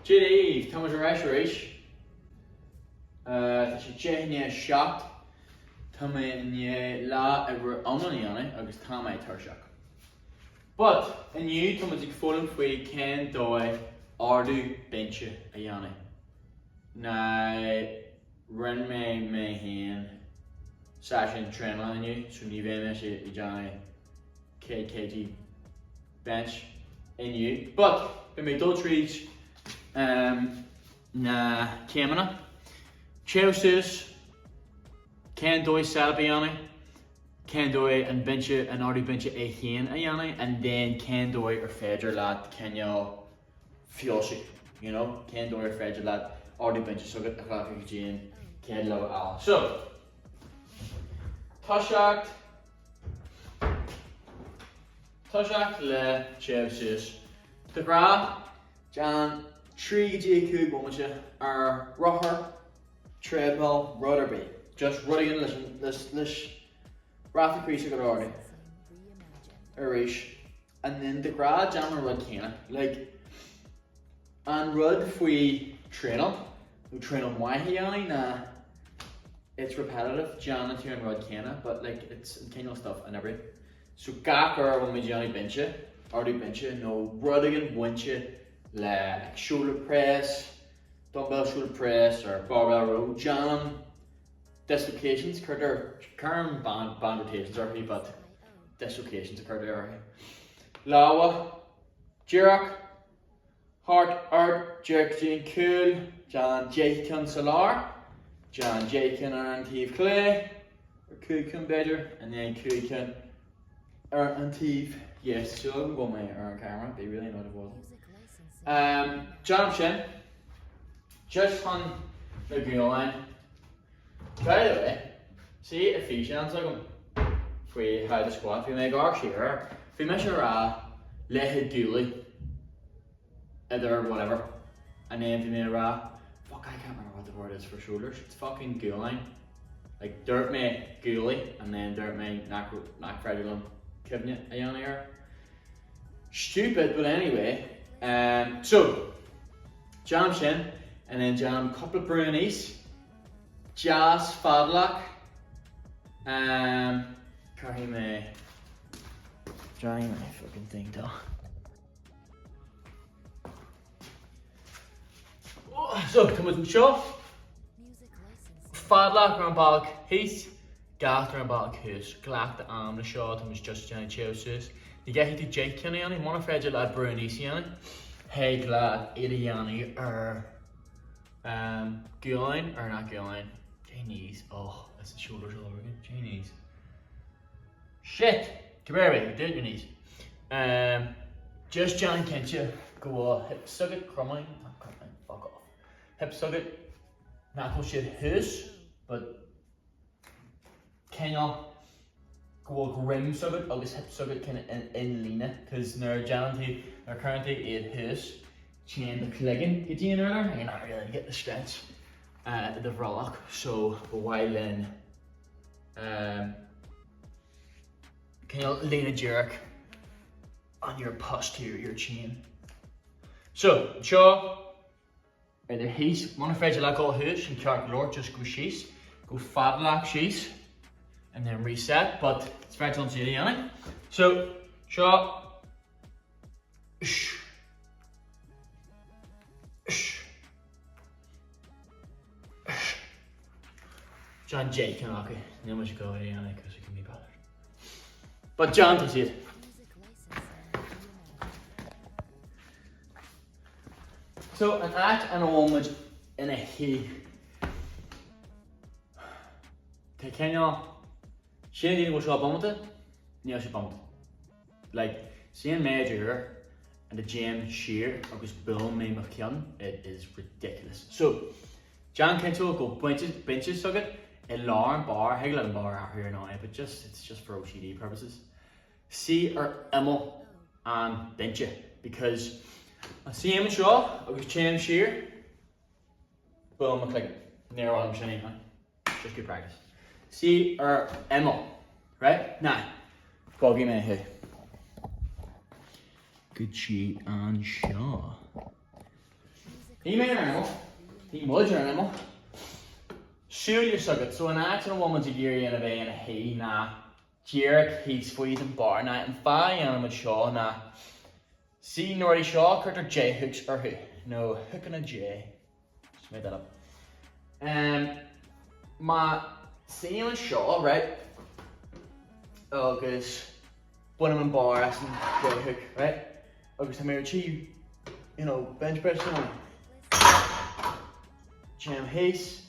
Dia daoibh, tá muid ar ais arís. Tá sé 7:10 . Tá mé i ndiaidh lá oibre iomlán a dhéanamh agus tá mé tuirseach. But, inniu tá muid ag foghlaim faoi cén dóigh ardú binse a dhéanamh. Now, rinne mé mé féin seisiún traenála inniu, so ní bheidh mise ag déanamh 100 kg bench inniu. But, beidh mé ag dul tríd na céimeanna. Téamh suas, cén dóigh setup a dhéanamh, cén dóigh an binse, an ardú binse é féin a dhéanamh, and then cén dóigh ar féidir leat cineál feabhsú, you know, cén dóigh ar féidir leat ardú binse s'agat a ghlacadh go dtí an chéad leibhéal eile. So, toiseacht. Toiseacht le téamh suas. De ghnáth, déan 3 go dtí 5 bomaite ar rothar, treadmill, rud ar bith. Just rud éigin leis an, leis, leis ráta croí s'agat a ardú. Arís. And then de ghnáth déan an rud céanna. Like, An rud faoi traenáil, nó traenáil maith a dhéanamh ná it's repetitive, déanann tú an rud céanna but like it's an cineál stuff an oibríonn. So gach uair a bhfuil mé ag déanamh binse, ardú binse nó rud éigin bainte le like shoulder press, dumbbell shoulder press or barbell row, déanaim dislocations, cuirtear, cuirim band, band rotations orthu but dislocations a cuirtear orthu. Lámha, díreach, Thart ort, díreach go dtí an cúl, déan 10 ceann sa lár, déan 10 ceann ar an taobh clé, or 5 ceann b'fhéidir, and then 5 ceann ar an taobh dheis. Súil agam go bhfuil mé ar an camera, be really annoyed if I wasn't. Um, déanaim sin, just chun na gualainn. By the way, see an físeán s'agam faoi how to squat, bhí mé ag amharc siar air, bhí mise ag rá leithead guaillí idir whatever and then bhí mé ag rá fuck I can't remember what the word is for shoulders, it's fucking gualainn. Like dúirt mé guaillí and then dúirt mé nach nach féidir liom cuimhne a dhéanamh air. Stupid but anyway, um, so déanaim sin and then déanaim cúpla brú aníos, deas fadálach, um, cuirfidh mé déanfaidh mé fucking thing dó. So, tá muid anseo. Fadálach ar an bealach thíos, gasta ar an bealach thuas. Glac do am le seo, tá muid just ag déanamh téamh suas. Ní gcaithfidh tú 10 ceann a dhéanamh, muna féidir leat brú aníos a dhéanamh, thig leat iad a dhéanamh ar um, gualainn, or not gualainn, J knees, oh, that's the shoulders all over again, J knees. Shit! Cibé ar bith, do it your knees. Um, just déan cinnte go bhfuil hips agat cromáin, not cromáin, fuck off. Hips agat nach bhfuil siad thuas, but cineál go bhfuil greim s'agat agus hips agat kind of in, in líne, cos nuair a déanann tú, nuair a cuireann tú iad thuas, téann do chloigeann go dtí an urlár, you're not really getting the stretch uh, i do bhrollach, so ba mhaith linn um, cineál líne díreach on your posterior your chin. So, anseo, idir thíos, muna féidir leat dul thuas, sin ceart go leor, just go síos, go fadálach síos, and then reset, but it's féidir liom iad a dhéanamh. So, seo, sh, sh, Déan 10 ceann acu, níl mise ag dul a dhéanamh cos I can be bothered. But déan tá siad. So an áit ina bhfuil muid ina shuí. Tá cineál Síleann daoine go bhfuil seo bomaite, níl sé bomaite. Like, see an méid uair a dtéim siar agus buailim mé mo cheann, it is ridiculous. So, déan cinnte go bhfuil binse s'agat i lár an barr, thig leat an barr a athrú ar ndóigh, but just, it's just for OCD purposes. Suigh ar imeall an binse, because má suím anseo agus téim siar, buailim mo chloigeann. Níor mhaith liom sin a dhéanamh. Just good practice. Suigh ar imeall. Right? Now, bogfaidh mé thú. Go dtí anseo. Bhí mé ar an imeall. Bhí muid ar an imeall. Súile s'agat, so an áit ina bhfuil muid ag iarraidh a bheith ina shuí ná díreach thíos faoi den barr. Now an fáth a dhéanaimid seo ná see na rudaí seo cuirtear J-hooks orthu, nó hoocanna J. Just made that up. Um, má suím anseo, right, agus bainim an barr as an J-hook, right, agus tá mé ar tí, you know, bench press a Téim thíos,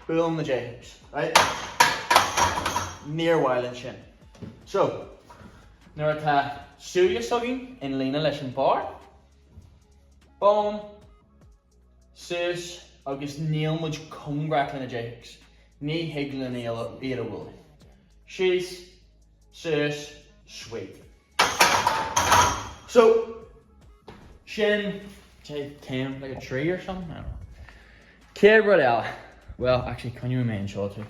buailim na J-hooks, right? Níor mhaith linn sin. So, nuair atá súile s'againn in líne leis an barr, boom, suas agus níl muid cóngarach le na J-hooks. Ní thig linn iad a bhualadh. Síos, suas, sweet. So, sin céim like a tree or something? I don't know. Céad rud eile. Well, actually, coinneoidh mé anseo too.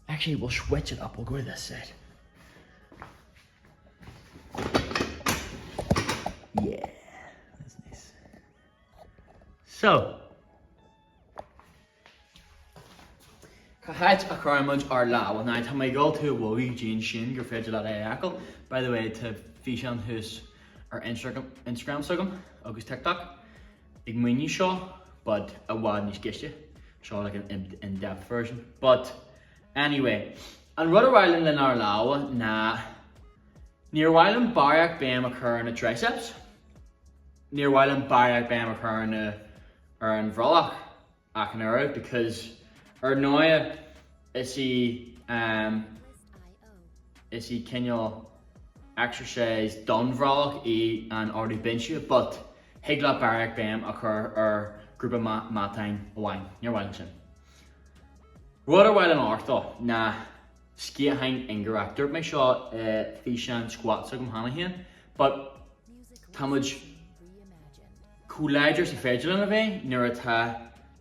Actually, we'll switch it up. We'll go to this side. Yeah, that's nice. So, Cá háit a chuireann muid ár lámha? Now, tá mé ag dul tú a bhogadh go dtí ansin gur féidir leat é a fheiceáil. By the way, tá físeán thuas ar Instagram s'agam agus TikTok ag míniú seo, but i bhfad níos gaiste. Seo like an in-depth version. But anyway, an rud ar mhaith linn lenár lámha ná níor mhaith liom barraíocht béim a chur ar na triceps, níor mhaith liom barraíocht béim a chur ar na ar an bhrollach ach an oiread because ar ndóigh is í um, is í cineál exercise don bhrollach í an ardú binse but thig leat barraíocht béim a chur ar grúpa matáin amháin, níor mhaith linn sin. Rud ar mhaith linn amharc dó ná sciatháin ingearach. Dúirt mé seo i físeán squat s'agam cheana féin but tá muid chomh láidir is féidir linn a bheith nuair atá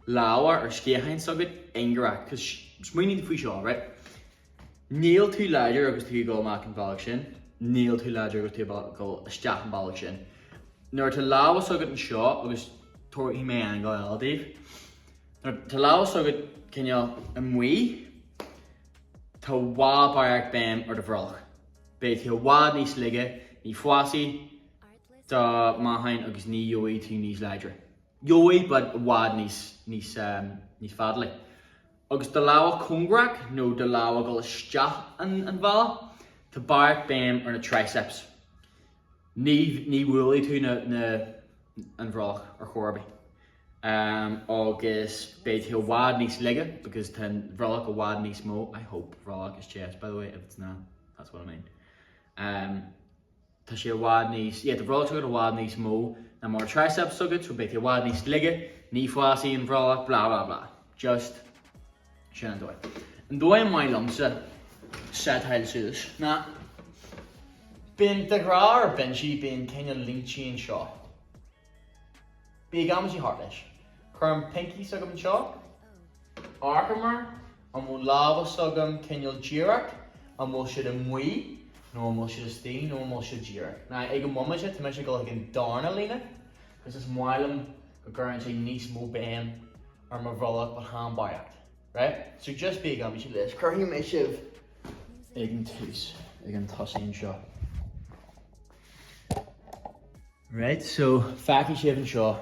lámha ar sciatháin s'agat ingearach. Cos smaoinigh faoi seo, right? Níl tú láidir agus tú ag dul amach an bealach sin, níl tú láidir agus tú ag dul isteach an bealach sin. Nuair atá lámha s'agat anseo agus tabharfaidh mé angle eile daoibh, nuair atá lámha s'agat cineál amuigh, tá i bhfad barraíocht béim ar do bhrollach. Beidh tú i bhfad níos laige, ní fásfaidh do mhatáin agus ní gheobhaidh tú níos láidre. Gheobhaidh but i bhfad níos níos níos fadalaí. Agus do lámha cóngarach nó do lámha ag dul isteach an an bhealach, tá barraíocht béim ar na triceps. Ní ní bhuailfidh tú na na an bhrollach ar chor ar bith. Agus beidh tú i bhfad níos laige because tá an bhrollach i bhfad níos mó, I hope bhrollach is chest by the way, if it's not, that's what I mean. Tá sé i bhfad níos, yeah, tá brollach s'agat i bhfad níos mó ná mar triceps s'agat, so beidh tú i bhfad níos laige, ní fásfaidh an bhrollach, blah blah blah. Just, sin an dóigh. An dóigh an maith liomsa setáil suas ná, bíonn de ghnáth ar binsí, bíonn cineál líntí anseo. Bí ag amaidí thart leis. Cuirim pinky s'agam anseo. Amharcaim air, an bhfuil lámha s'agam cineál díreach, an bhfuil siad amuigh nó an bhfuil siad istigh nó an bhfuil siad díreach. Now ag an mbomaite tá mise ag dul chuig an darna líne agus is maith liom go gcuireann sé níos mó béim ar mo bhrollach but chan barraíocht. Right? So just bí ag amaidí leis. Cuirfidh mé sibh ag an tús, ag an tosaí anseo. Right, so feicfidh sibh anseo.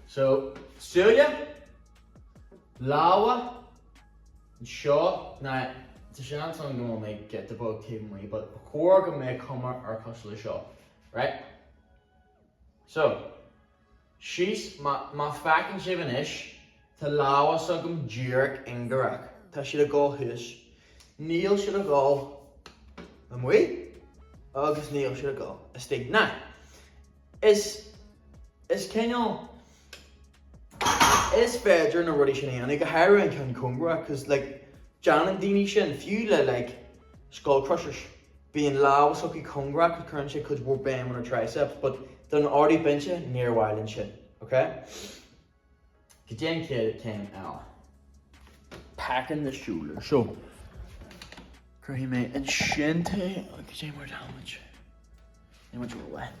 So, súile, lámha, anseo, now, tá seans ann go bhfuil mé giota beag taobh amuigh, but ba chóir go mbeadh cuma ar cosúil le seo, right? So, Síos, má feiceann sibh anois, tá lámha s'agam díreach ingearach. Tá siad ag dul thuas. Níl siad ag dul amuigh agus níl siad ag dul istigh. Now, is, is cineál, is féidir na rudaí sin a dhéanamh, go háirithe an ceann cóngarach, cos like, déanann daoine sin, fiú le like skull crushers. Bíonn lámha s'acu cóngarach cos cuireann sé cuid mhór béim ar na triceps but don ardú binse níor mhaith linn sin, ok? Go dtí an chéad chéim eile. Packing the shoulder. So, cuirfidh mé ansin tú, cad é mar tá muid? Níl muid rómhaith.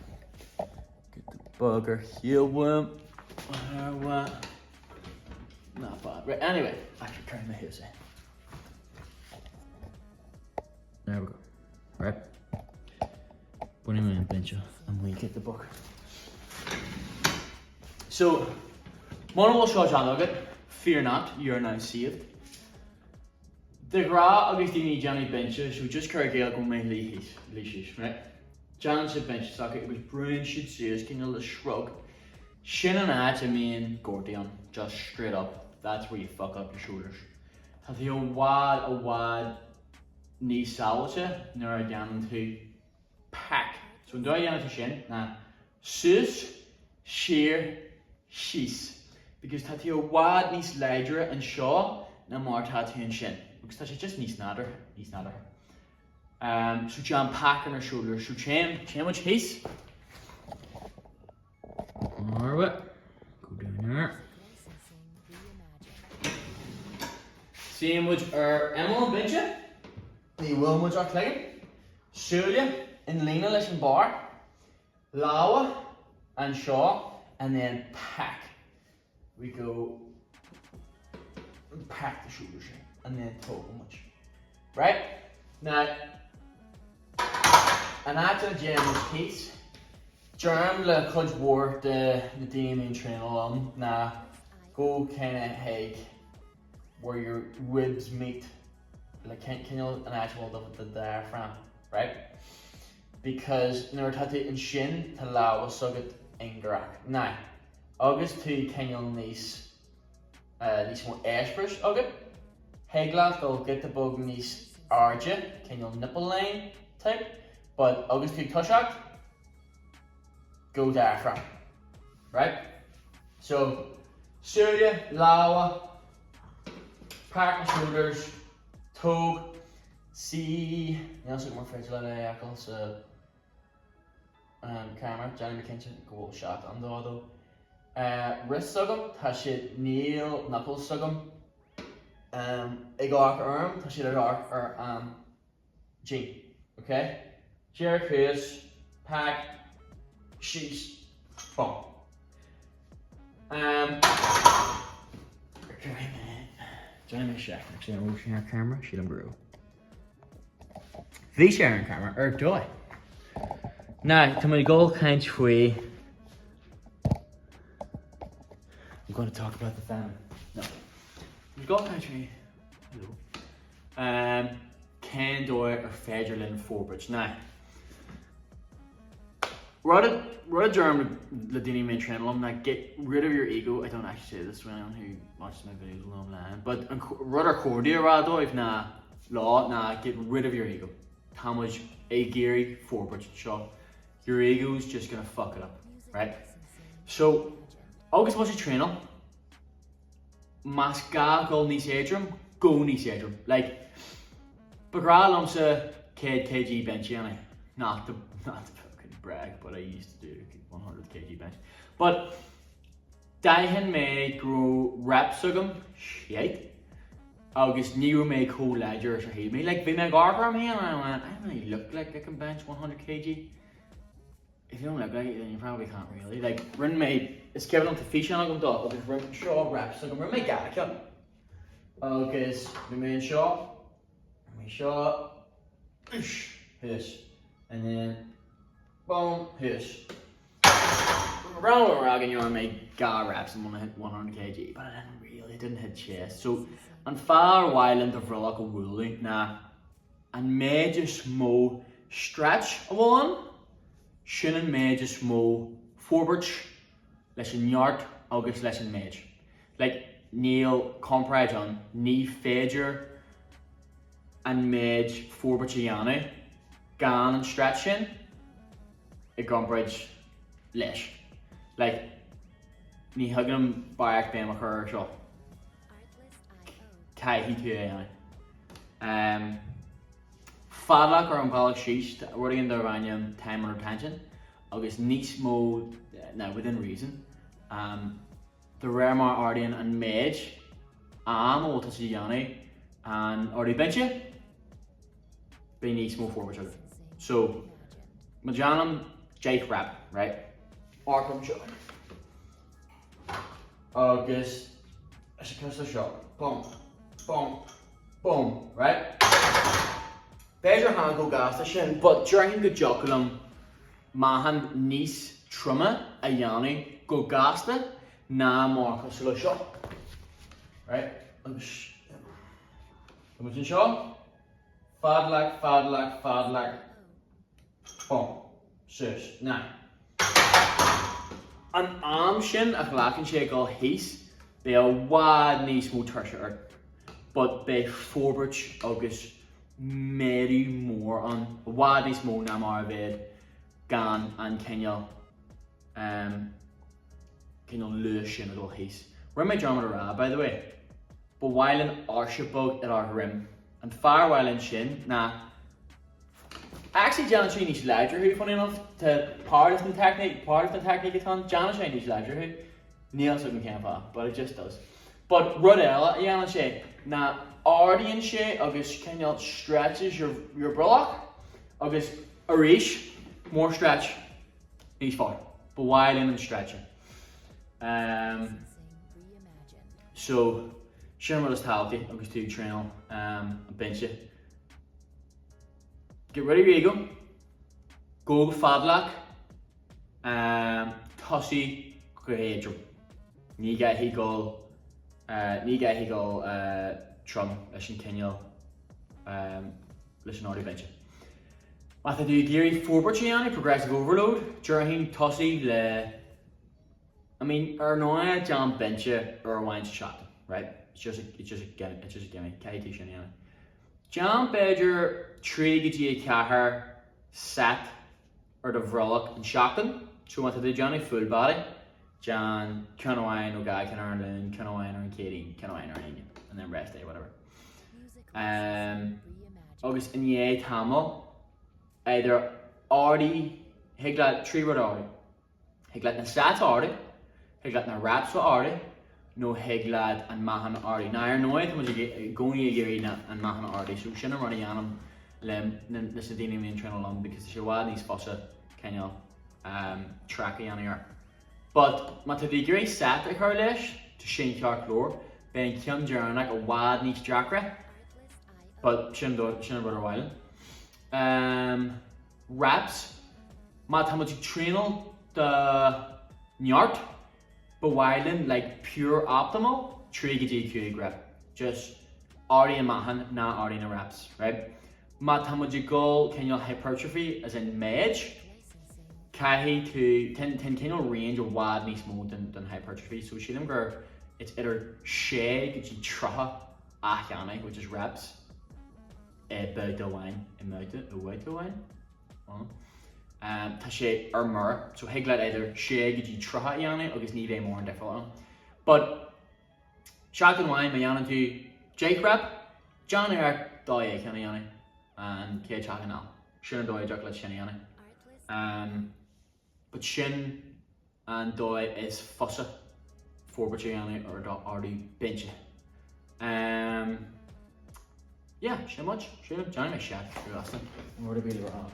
Giota beag ar shiúl uaim. Not bad. Right, anyway, actually cuirfidh mé thuas é. There we go. Right. Bainfidh mé an binse amuigh giota beag. So, muna bhfuil seo déanta agat, fear not, you are now saved. De ghnáth agus daoine ag déanamh binse, so just cuir i gcéill go bhfuil mé ag luí síos, right? Déanann siad binse s'acu agus brúnn siad suas cineál le shrug. Sin an áit a mbíonn gortaí ann, just straight up, that's where you fuck up your shoulders. Tá tú i bhfad, i bhfad níos sábháilte nuair a dhéanann tú pack. So an dóigh a dhéanann tú sin ná suas, siar, síos. Because tá tú i bhfad níos láidre anseo ná mar atá tú ansin. Agus tá sé just níos nádúrtha, níos nádúrtha. Um, so déan pack on our shoulders. So téann, téann muid thíos. Alright, go down there. Suíonn muid ar imeall an binse. Ní bhfuil muid ár cloigeann. Súile in líne leis an barr. Lámha anseo and then pack. We go and pack the shoulders in and then tógann muid. Right? Now, an áit a dtéann muid thíos, deirim le cuid mhór de na daoine a mbíonn traenáil liom ná go kinda chuig where your ribs meet, like cineál an áit a bhfuil do diaphragm, right? Because nuair atá tú ansin tá lámha s'agat ingearach. Now, agus tú cineál níos níos mó eispéiris agat, thig leat dul giota beag níos airde, cineál nipple line type, but agus tú ag toiseacht, go diaphragm. Right? So, súile, lámha, pack the shoulders, tóg, suí, níl a fhios agam an féidir leat é a fheiceáil sa camera, déanfaidh mé cinnte go bhfuil shot ann dó though. Wrists agam, tá siad, níl knuckles agam ag amharc orm, tá siad ag amharc ar an díon, ok? Díreach thuas, pack, síos, bum. Déanfaidh mé seic, actually, an raibh sé ar camera? Sílim go raibh. Bhí sé ar an camera ar dóigh. Now, tá mé ag dul caint faoi I'm going to talk about the famine. No. I'm ag dul caint faoi Hello. Um, cén dóigh ar féidir linn forbairt? Now, rud a rud a deirim le daoine a mbíonn traenáil liom ná get rid of your ego. I don't actually say this to anyone who watches my videos will know I'm lying, but an rud ar chóir di a rá dóibh ná lá ná get rid of your ego. Tá muid ag iarraidh forbairt seo. Your ego's just gonna fuck it up, right? So, agus muid ag traenáil, más gá dul níos éadrom, go níos éadrom. Like, ba ghnách liomsa 100 kg bench a dhéanamh. Not to, not to fucking brag, but I used to do 100 kg bench. But, d'aithin mé go raibh reps agam, shite, agus ní raibh mé chomh láidir is a shíl mé. Like, bhí mé ag amharc orm féin and I went, I don't really look like I can bench 100 kg. If you don't look like it, then you probably can't really. Like, rinne mé, is cuimhin liom tá físeán agam dó agus rinne, seo reps agam, rinne mé dhá cheann. Agus bhí mé anseo, bhí mé seo, thuas, and then, boom, thuas. Round rá go ndearna mé dhá reps in 100 kg, but I didn't really, I didn't hit chest. So, an fáth ar mhaith linn do bhrollach a bhualadh ná an méid is mó stretch a bhfuil ann, sin an méid is mó forbairt leis an neart agus leis an méid. Like, níl comparáid ann, ní féidir an méid forbairt a dhéanamh gan an stretch sin i gcomparáid leis. Like, ní thig liom barraíocht béim a chur ar seo. Caithfidh tú é a dhéanamh. Um, Fadlach ar an bhealach síos, rud éigin darb ainm time under tension agus níos mó, now within reason, um, de réir mar a ardaíonn an méid am a bhfuil tusa a dhéanamh an ardú binse, beidh níos mó forbairt agat. So, má déanaim 10 rep, right? Amharc anseo. Agus is cosúil le seo. Bum, bum, bum, right? B'fhéidir chan chomh gasta sin, but déarfainn go dtiocfadh liom meáchan níos troime a dhéanamh go gasta ná mar cosúil le seo. Right? Agus tá muid anseo. Fartlek, fartlek, fartlek. Bum. Suas. Now. An am sin a ghlacann sé ag dul thíos, beidh i bhfad níos mó tuirse ort, but beidh forbairt agus méadú mór ann, i bhfad níos mó ná mar a bheadh gan an cineál, um, cineál luas sin ag dul thíos. Rinne mé dearmad a rá, by the way, ba mhaith linn áirse beag ar ár dhroim. An fáth ar mhaith linn sin ná Actually déanann sé níos láidre thú, funny enough, tá part of the technique, part of the technique atá ann, déanann sé níos láidre thú, níl fhios agam cén fáth, but it just does. But rud eile a dhéanann sé ná ardaíonn sé agus cineál stretches your, your brollach agus arís, more stretch, níos fearr. Ba mhaith linn an stretching. Um, so, sin an rud is tábhachtaí agus tú ag traenáil um, an binse. Get rid of your ego, go go fadlach, um, tosaigh go héadrom. Ní gcaithfidh dul, uh, ní gcaithfidh dul uh, trom leis an cineál um, leis an ardú binse. Má tá tú ag iarraidh forbairt a dhéanamh, progressive overload, déarfainn tosaigh le I mean, ar ndóigh, déan binse uair amháin sa seachtain, right? It's just a, it's just a gimme, it's just a gimme, caithfidh tú sin a dhéanamh. Déan b'fhéidir 3 go dtí 4 set ar do bhrollach an seachtain, so má tá tú ag déanamh full body, déan ceann amháin nó dhá cheann ar an Luan, ceann amháin ar an Chéadaoin, ceann amháin ar an Aoine, and then rest day, whatever. Um, agus i ndiaidh tamall, either ardaigh, thig leat trí rud a ardú. Thig leat na sets a ardú, thig leat na reps a ardú, nó thig leat an meáchan a ardú. Now ar ndóigh tá muid i gcónaí ag iarraidh an meáchan a ardú, so sin an rud a dhéanaim le leis na daoine a bhíonn ag traenáil liom because tá sé i bhfad níos fusa cineál um, track a dhéanamh air. But má tá tú ag iarraidh set a chur leis, tá sin ceart go leor, beidh an ceann deireanach i bhfad níos deacra, but sin sin an rud ar mhaith linn. Um, Reps, Má tá muid ag traenáil do neart, ba mhaith linn like pure optimal 3 go dtí 5 rep. Just ardaigh an meáchan, ná ardaigh na reps, right? Má tá muid ag dul cineál hypertrophy as in méid, caithfidh tú, tá an cineál range i bhfad níos mó don hypertrophy, so sílim gur it's idir 6 go dtí 30 athcheannaigh, which is reps. i mbabhta amháin, i mbabhta, i mbabhta amháin? Tá sé ar mire, so thig leat idir 6 go dtí 30 a dhéanamh agus ní bheidh mórán difreáil ann. But seachtain amháin má dhéanann tú 10 rep, déan iarracht 12 ceann a dhéanamh an chéad seachtain eile. Sin an dóigh a dtiocfadh leat sin a dhéanamh. But sin an dóigh is fusa forbairt a dhéanamh ar do ardú binse. Um, yeah, sin muid, sin, déanfaidh mé set feasta, rud ar bith le rá.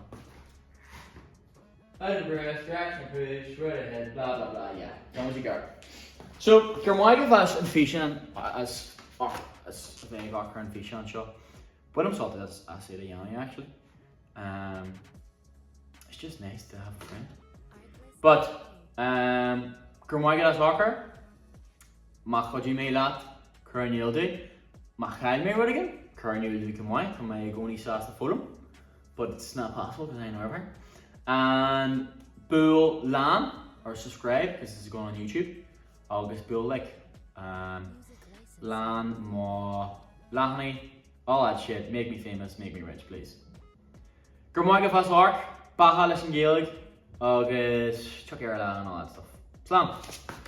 Out of breath, stretch and push, right ahead, blah blah blah, yeah, tá muid i gceart. So, go raibh maith agaibh as an físeán, as, oh, as a bheith ag amharc ar an físeán seo. Bainim sult as as iad a dhéanamh actually. Um, it's just nice to have a friend. But, um, go raibh maith agat as amharc air. Má chuidigh mé leat, cuir in iúl domh. Má chaill mé rud éigin, cuir in iúl domh chomh maith, tá mé i gcónaí sásta foghlaim. But it's not possible because I know everything. And buail lean or subscribe because this is going on YouTube. Agus buail like. Um, lean mo leathanaigh, all that shit, make me famous, make me rich, please. Go raibh maith agaibh as amharc, beatha leis an Ghaeilge agus tiocfaidh ar lá and all that stuff. Slán!